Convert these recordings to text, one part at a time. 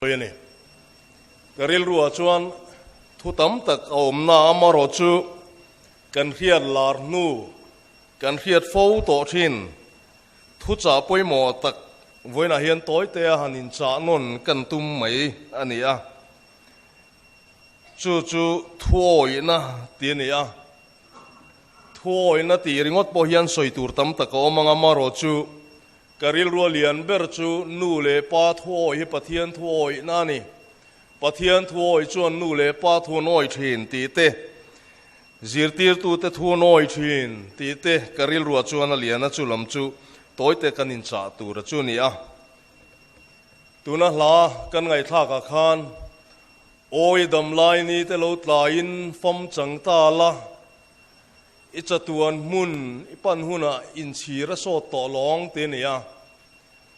Sawi a ni. Ka rilruah chuan thu tam tak a awm na, amaherawhchu kan hriat lar hnu, kan hriat fo tawh thin. Thuchah pawimawh tak vawiinah hian tawitea han inchah nawn kan tum mai a ni a. Chu chu thuawihna ti a ni a. Thuawihna tih ringawt pawh hian sawi tur tam tak a awm ang, amaherawhchu Ka rilrua lian ber chu nu leh pa thuawi hi Pathian thuawihna a ni. Pathian thuawi chuan nu leh pa thu an awi thin tih te, zirtirtute thu an awi thin tih te ka rilrua chuan a lian a, chu lam chu tawite kan inchah tur a chu ni a. Tuna hla kan ngaihthlakah khan Awi damlai ni te lo tlaiin fam chang ta la, I chatuan hmun i pan hunah inchhir a sawt tawh lawng ti a ni a.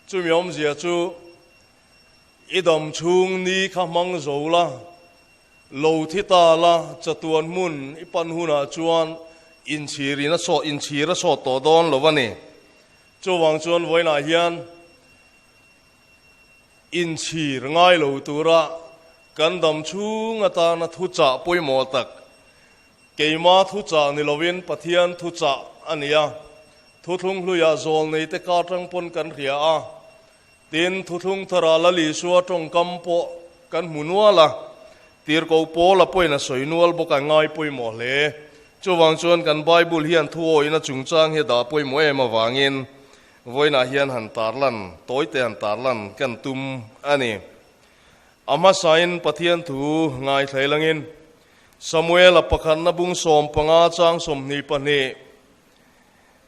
Chumi awmzia chu i dam chhung ni kha hmang zo la, lo thi ta la, chatuan hmun i pan hunah chuan inchhir in a sawt inchhir a sawt tawh dawn lo a ni. Chuvang chuan vawiinah hian inchhir ngai lo tura kan dam chhung atana thuchah pawimawh tak Keima thuchah ni lovin Pathian thuchah a ni a, thuthlung hluiah zawlneite kar tang pawn kan hria a, tin, thuthlung tharah Lal Isua tawngkam pawh kan hmu nual a, tirhkoh Paula pawhin a sawi nual bawk a ngai pawimawh hle. Chuvang chuan kan Bible hian thuawihna chungchang hi a dah pawimawh em avangin vawiinah hian han tarlan, tawite han tarlan kan tum a ni. A hmasain Pathian thu ngaithlei langin Samuela pakhatna bung 15 chang 22.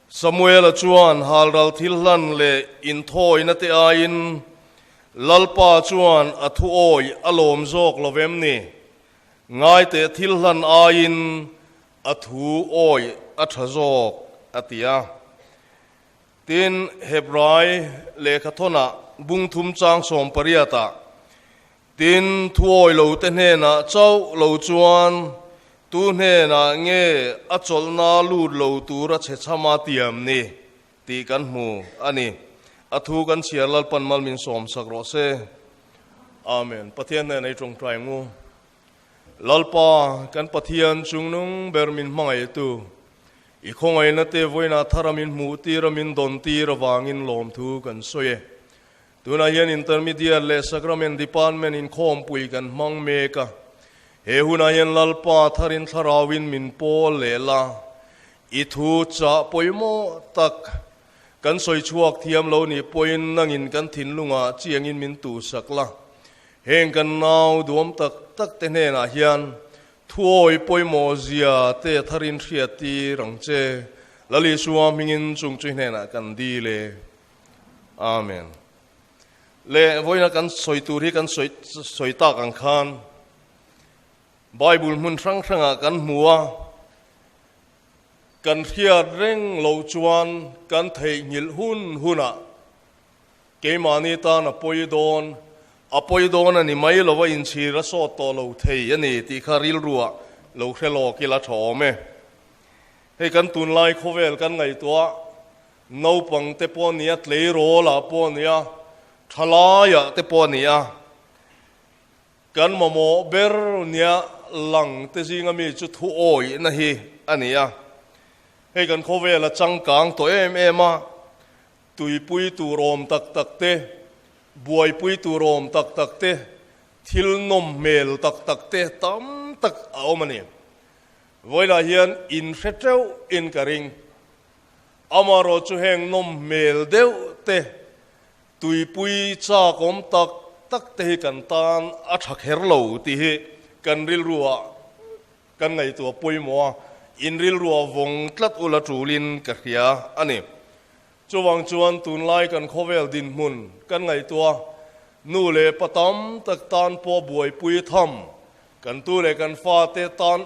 Samuela chuan halral thil hlan leh inthawina te aiin Lalpa chuan a thu awi a lawm zawk lo vem ni? Ngaiteh thil hlan aiin a thu awi a tha zawk, a ti a. Tin, Hebrai lehkhathawnah bung 3 chang 18-ah, Tin, thuawi lo te hnenah chauh lo chuan tu hnenah nge a chawlhna lut lo tur a chhe chham a tiam ni tih kan hmu a ni. A thu kan chhiar Lalpan mal min sawmsak rawh se. Amen. Pathian hnenah i tawngtai ngu. Lalpa, kan Pathian chungnung ber min hmangaihtu, i khawngaihna te vawiinah thara min hmuh tir a min dawn tir avangin lawmthu kan sawi e. Tunah hian Intermediate leh Sacrament Department inkhawmpui kan hmang mek a. He hunah hian Lalpa tharin thlarauin min pawl leh la. I thu chah pawimawh tak kan sawi chhuak thiam lo nih pawhin nangin kan thinlungah chiangin min tuhsak la. Heng kan nau duam tak tak te hnenah hian thuawi pawimawh zia te tharin hriattir ang che. Lal Isua hmingin chung chu hnenah kan dil e. Amen. Le vawiina kan sawi tur hi kan sawi sawi tak ang khan Bible hmun hrang hrangah kan hmu a, kan hriat reng loh chuan kan theihnghilh hun hunah keimahni tan a pawi dawn, a pawi dawn a ni mai lo a, inchhir a sawt tawh lo thei a ni tih kha rilruah lo hre lawk ila tha awm e. Hei kan tunlai khawvel kan ngaihtuah Naupang te pawh a ni a, tleirawlah pawh a ni a, thalaiah te pawh a ni a. Kan mamawh ber nia lang te zinga mi chu thu awihna hi a ni a. Hei kan khawvel a changkang tawh em em a, tuipui tur awm tak tak te, buaipui tur awm tak tak te, thil nawm hmel tak tak te tam tak a awm a ni. Vawilah hian inhre teuh in ka ring. Amaherawh chu heng nawm hmel deuh te, tuipui chak awm tak tak te hi kan tan a tha kher lo tih hi kan rilruah kan ngaihtuah pawimawh a, in rilruah vawng tlat ula tulin ka hria a ni. Chuvang chuan tunlai kan khawvel dinhmun kan ngaihtuah nu leh pa tam tak tan pawh buaipui tham Kan tu leh kan fate tan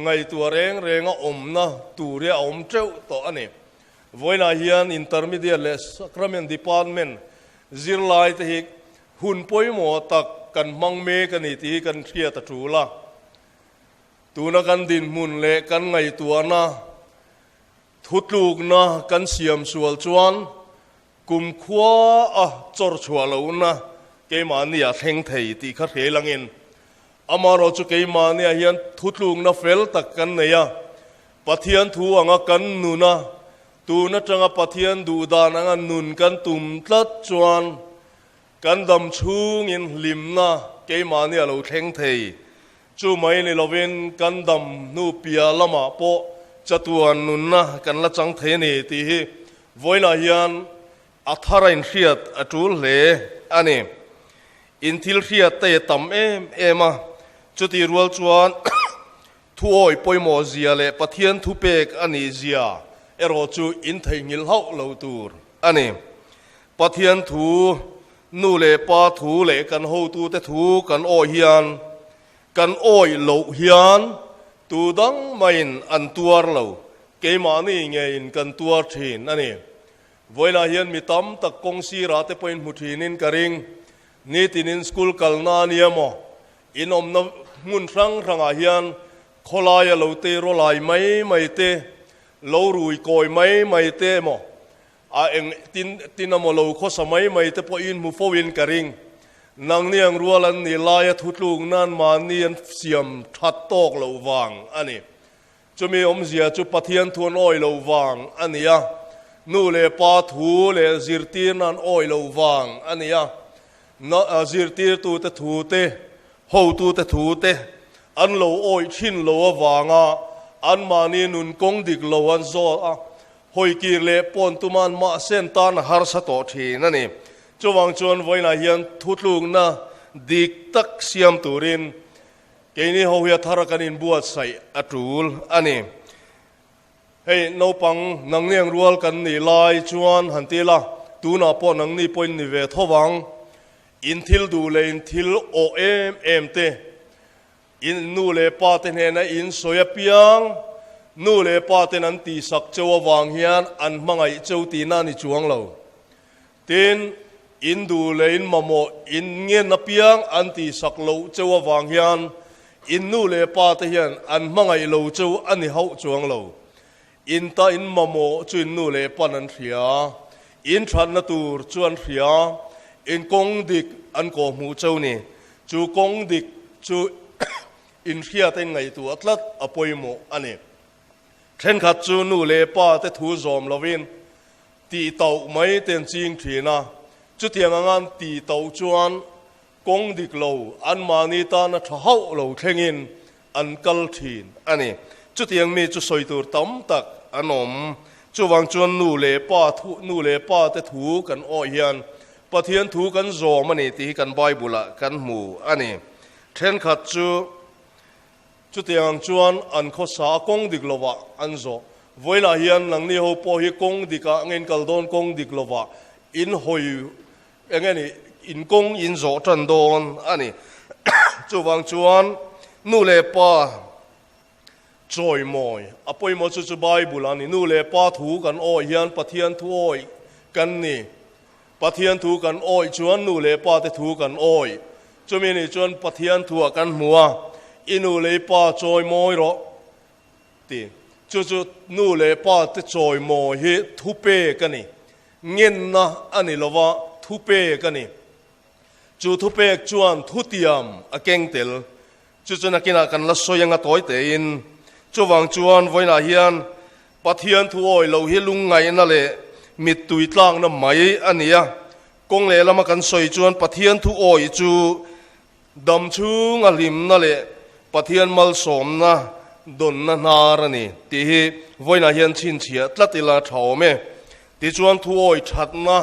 ngaihtuah reng renga awmna tur hi a awm teuh tawh a ni. Vawiinah hian Intermediate leh Sacrament Department zirlai te hi hun pawimawh tak kan hmang mek a ni tih hi kan hriat a tul a. Tuna kan dinhmun leh kan ngaihtuahna thutlukna kan siam sual chuan Kumkhua a chawr chhuah lohna keimahni a thleng thei tih kha hre langin amarawh chu keimahniah hian thutlukna fel tak kan nei a, Pathian thu anga kan nun a, tun atanga Pathian duhdan anga nun kan tum tlat chuan kan dam chhungin hlimna keimahni a lo thleng thei. Chu mai ni lovin kan dam hnu piah lamah pawh chatuan nunna kan la chang thei a ni tih hi vawiinah hian A thar a inhriat a tul hle a ni. In thil hriat te tam em em a, chutih rual chuan thuawi pawimawh zia leh Pathian thupek a nih zia erawh chu in theihnghilh hauh lo tur a ni. Pathian thu, nu leh pa thu leh kan hotute thu kan awih hian kan awih loh hian tu dang maiin an tuar lo, keimahni ngeiin kan tuar thin a ni. Vawilah hian mi tam tak kawng sirah te pawhin hmu thinin ka ring. Nitinin school kalna a nia maw? In awmna hmun hrang hrangah hian khawlaia lo tei rawlai mai mai te, lo rui kawi mai mai te emaw, a eng tin tin emaw lo khawsa mai mai te pawhin hmu fo in ka ring. Nangni ang rual an nih laia thutluk nan mahni an siam that tawk loh vang a ni. Chumi awmzia chu Pathian thu an awih loh vang a ni a, nu leh pa thu leh zirtirna an awih loh vang a ni a, zirtirtute thu te, hotute thu te an lo awih thin lo avanga anmahni nun kawng dik lo an zawt a, hawikir leh pawn tuman mahse an tan a harsa tawh thin a ni. Chuvang chuan vawiinah hian thutlukna dik tak siam turin Keini ho hi a thar a kan inbuatsaih a tul a ni. Hei naupang nangni ang rual kan nih lai chuan han ti la, tunah pawh nangni pawhin ni ve tho vang. In thil duh leh in thil awh em em te, in nu leh pa te hnena in sawi apiang, nu leh pa ten an tihsak cheu avang hian an hmangaih cheu tihna a ni chuang lo. Tin, in duh leh in mamawh in ngen apiang an tihsak loh cheu avang hian in nu leh pa te hian an hmangaih lo cheu a ni hauh chuang lo. In ta in mamawh chu in nu leh pan an hria, in thatna tur chu an hria, in kawng dik an kawhhmuh cheu ni. Chu kawng dik chu in hriat a in ngaihtuah tlat a pawimawh a ni. Thenkhat chu nu leh pa te thu zawm lovin Tih tauh mai te an ching thin a, chutiang anga an tih tauh chuan kawng dik lo anmahni tana tha hauh lo thlengin an kal thin a ni. Chutiang mi chu sawi tur tam tak an awm. Chuvang chuan nu leh pa thu, nu leh pa te thu kan awih hian Pathian thu kan zawm a ni tih hi kan Bible-ah kan hmu a ni. Thenkhat chu. Chutiang chuan an khawsa a kawng dik lovah an zawh. Vawilah hian nangni ho pawh hi kawng dikah nge in kal dawn kawng dik lovah in hawi eng nge ni in kawng in zawh tan dawn a ni. Chuvang chuan nu leh pa chawimawi a pawimawh chu chu Bible a ni. Nu leh pa thu kan awih hian Pathian thu awih kan ni. Pathian thu kan awih chuan nu leh pa te thu kan awih. Chumi nih chuan Pathian thuah kan hmu a, I nu leh i pa chawi mawi rawh ti. Chu chu nu leh pa te chawi mawi hi thu pek a ni. Ngenna a ni lova, thu pek a ni. Chu thu pek chuan thutiam a keng tel. Chu chu nakinah kan la sawi anga tawi tein. Chuvang chuan vawiinah hian Pathian thu awih loh hi lungngaihna leh mittui tlakna mai a ni a. Kawng lehlama kan sawi chuan Pathian thu awih chu dam chhunga hlimna leh Pathian malsawmna dawnna hnar a ni tih hi vawiinah hian chhinchhiah tlat ila tha awm e. Tichuan thu awih thatna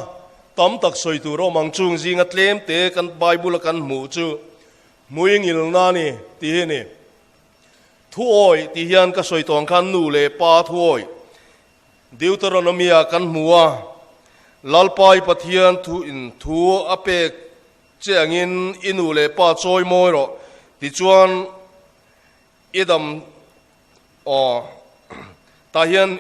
tam tak sawi tur awm ang chung zinga tlemte kan Bible-a kan hmuh chu Hmui ngilna a ni tih hi a ni. Thu awih tih hian ka sawi tawh ang khan nu leh pa thu awih Deuteronomy-ah kan hmu a, Lalpa i Pathian thu in thu a pek che angin i nu leh pa chawi mawi rawh tichuan i dam aw tah hian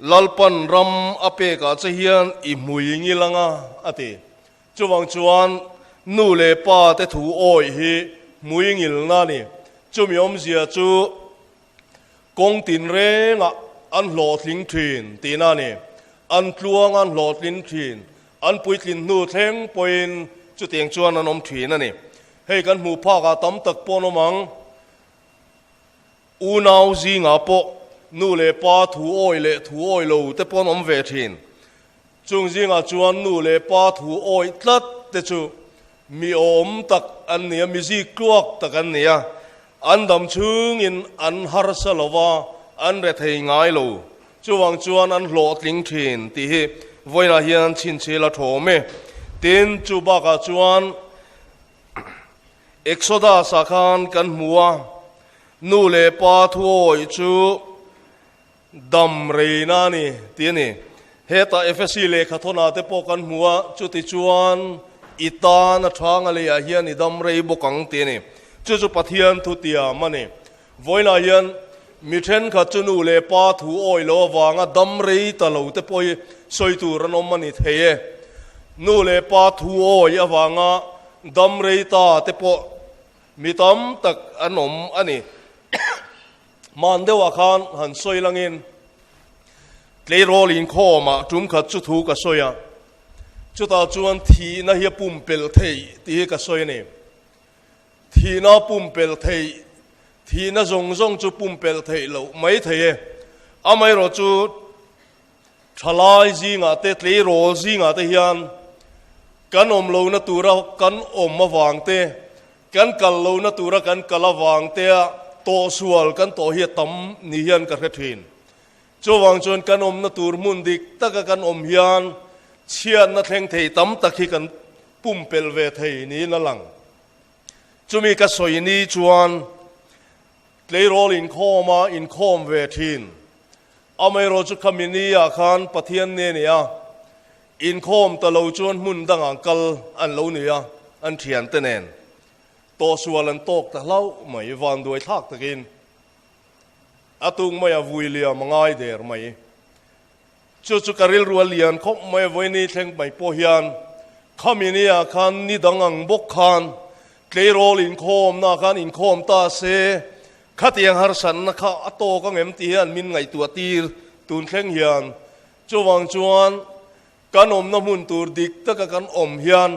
Lalpan ram a pekah che hian i hmui ngil anga a ti. Chuvang chuan nu leh pa te thu awih hi hmui ngilna a ni. Chumi awmzia chu kawng tinrengah an hlawhtling thin tihna a ni. An tluang an hlawhtling thin. An puitlin hnu thleng pawhin chutiang chuan an awm thin a ni. Hei kan hmuh phakah tam tak pawh an awm ang. Unau zingah pawh nu leh pa thu awi leh thu awi lo te pawh an awm ve thin. Chung zingah chuan nu leh pa thu awi tlat te chu mi awm tak an ni a, mi zik tluak tak an ni a. An dam chhungin an harsa lo va, an rethei ngai lo. Chuvang chuan an hlawhtling thin tih hi vawiinah hian chhinchhil a thawm e. Tin, chu bakah chuan Exodus-ah khan kan hmu a, nu leh pa thuawih chu dam reina a ni tih a ni. Hetah Efesi lehkhathawnah te pawh kan hmu a, chuti chuan i tan a thanga leiah hian i dam rei bawk ang tih a ni. Chu chu Pathian thutiam a ni. Vawiinah hian mi thenkhat chu nu leh pa thu awi lo avanga dam rei ta lo te pawh hi sawi tur an awm a ni thei e. Nu leh pa thu awi avanga dam rei ta te pawh mi tam tak an awm a ni. Hman deuhah khan han sawi langin tleirawl inkhawmah tum khat chu thu ka sawi a, chutah chuan thihna hi a pumpelh theih tih hi ka sawi a ni. Thihna pumpelh theih, thihna zawng zawng chu pumpelh theih loh mai thei e. Amaherawh chu thalai zingah te, tleirawl zingah te hian kan awm lohna tura kan awm avang te, kan kal lohna tura kan kal avang tea tawhsual kan tawh hi a tam ni hian ka hre thin. Chuvang chuan kan awmna tur hmun dik taka kan awm hian chhiatna thleng thei tam tak hi kan pumpelh ve thei niin a lang. Chumi ka sawi ni chuan tleirawl inkhawma inkhawm ve thin. Amaherawh chu khami ni ah khan Pathian nge ni a, inkhawm ta lo chuan hmun dangah kal an lo ni a, an thiante nen tawhsual an tawk ta hlauh mai, vanduai thlak takin a tuk mai a vui liam a ngai der mai. Chu chu ka rilru a lian khawp mai a, vawiini thleng mai pawh hian khami ni ah khan ni dang ang bawk khan tleirawl inkhawmna ah khan inkhawm ta se, khatiang harsatna kha a tawk ang em tih hian min ngaihtuah tir tun thleng hian. Chuvang chuan kan awmna hmun tur dik taka kan awm hian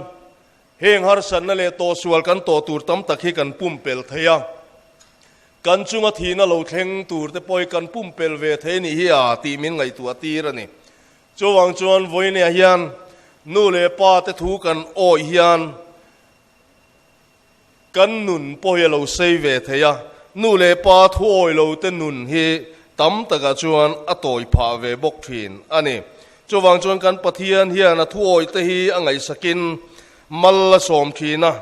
Heng harsatna leh tawhsual kan tawh tur tam tak hi kan pumpelh thei a, kan chunga thihna lo thleng tur te pawh hi kan pumpelh ve thei nih hi a tih min ngaihtuah tir a ni. Chuvang chuan vawinia hian nu leh pa te thu kan awih hian kan nun pawh hi a lo sei ve thei a, nu leh pa thu awih lo te nun hi tam takah chuan a tawi phah ve bawk thin a ni. Chuvang chuan kan Pathian hian a thuawih te hi a ngaihsakin mal a sawm thin a,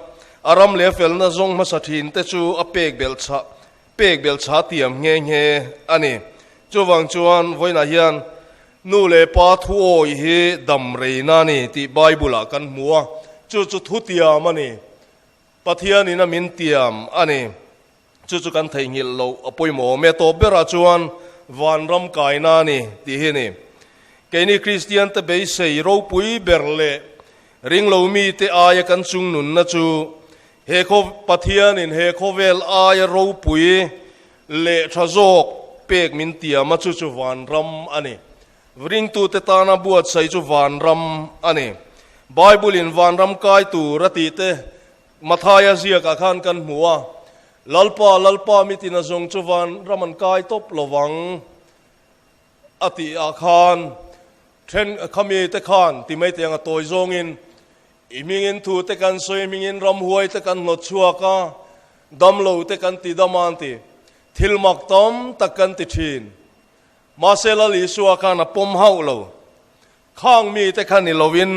a ram leh a felna zawng hmasa thin te chu a pek belh chah pek belh chah tiam nghe nghe a ni. Chuvang chuan vawiinah hian nu leh pa thuawih hi dam reina a ni tih Bible-ah kan hmu a, chu chu thutiam a ni. Pathianin a min tiam a ni. Chu chu kan theihnghilh loh a pawimawh awm e. Tawp berah chuan vanram kaina a ni tih hi a ni. Keini Kristiante beisei ropui ber leh ringlo mite aia kan chungnunna chu he khaw Pathianin he khawvel aia ropui leh tha zawk pek min tiam a, chu chu vanram a ni. Ringtute tana buatsaih chu vanram a ni. Bible-in vanram kai tur a tih te Mathaia ziakah khan kan hmu a, Lalpa, Lalpa mi tina zawng chu van ram an kai tawp lo vang a tih ah khan then khami te khan ti mai tiang a tawi zawngin i hmingin thu te kan sawi, hmingin ramhuai te kan hnawt chhuak a, damlo te kan ti dam a an ti. Thil mak tam tak kan ti thin. Mahse Lal Isua khan a pawm hauh lo. Khang mi te kha ni loin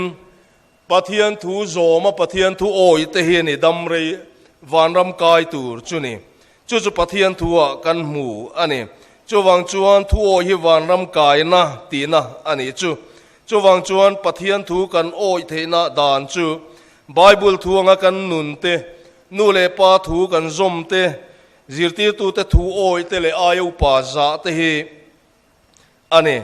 Pathian thu zawma Pathian thu awih te hi a ni dam rei vanram kai tur chu ni. Chu chu Pathian thu ah kan hmu a ni. Chuvang chuan thu awih hi vanram kaina tihna a nih chu. Chuvang chuan Pathian thu kan awih theihna dan chu Bible thu anga kan nun te, nu leh pa thu kan zawm te, zirtirtute thu awih te leh aia upa zah te hi a ni.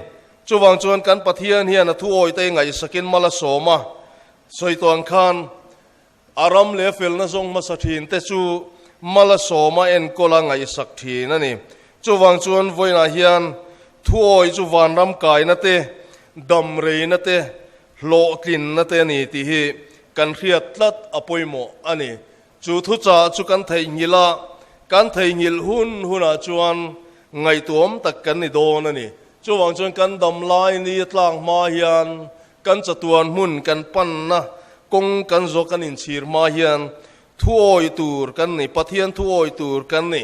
Chuvang chuan kan Pathian hian a thuawite ngaihsakin mal a sawm a, sawi tawh ang khan a ram leh a felna zawng hmasa thin te chu mal a sawm a, enkawl a, ngaihsak thin a ni. Chuvang chuan vawiinah hian thuawi chu vanram kaina te, dam reina te, hlawhtlinna te a ni tih hi kan hriat tlat a pawimawh a ni. Chu thuchah chu kan theihnghilh a, kan theihnghilh hun hunah chuan ngaihtuam tak kan ni dawn a ni. Chuvang chuan kan dam lai ni a tlak hma hian kan chatuan hmun kan panna kawng kan zawh kan inchhir hma hian thu awi tur kan ni, Pathian thu awi tur kan ni.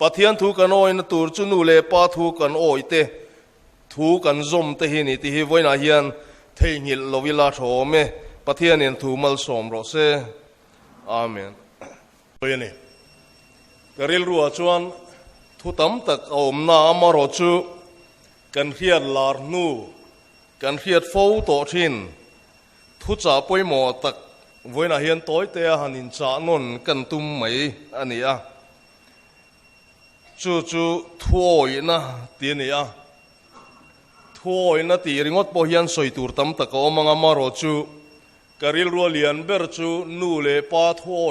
Pathian thu kan awina tur chu nu leh pa thu kan awi te, Thu kan zawm te hi ni tih hi vawiinah hian theihnghilh lo ila tha awm e. Pathianin thu malsawm rawh se. Amen. Sawi a ni. Ka rilruah chuan thu tam tak a awm na amarawh chu kan hriat lar hnu kan hriat fo tawh thin. Thuchah pawimawh tak vawiinah hian tawitea han inchah nawn kan tum mai a ni a. Chu chu thuawihna ti a ni a, thuawihna tih ringawt pawh hian sawi tur tam tak a awm ang a, amarawh chu ka rilrua lian ber chu nu leh pa thuawih.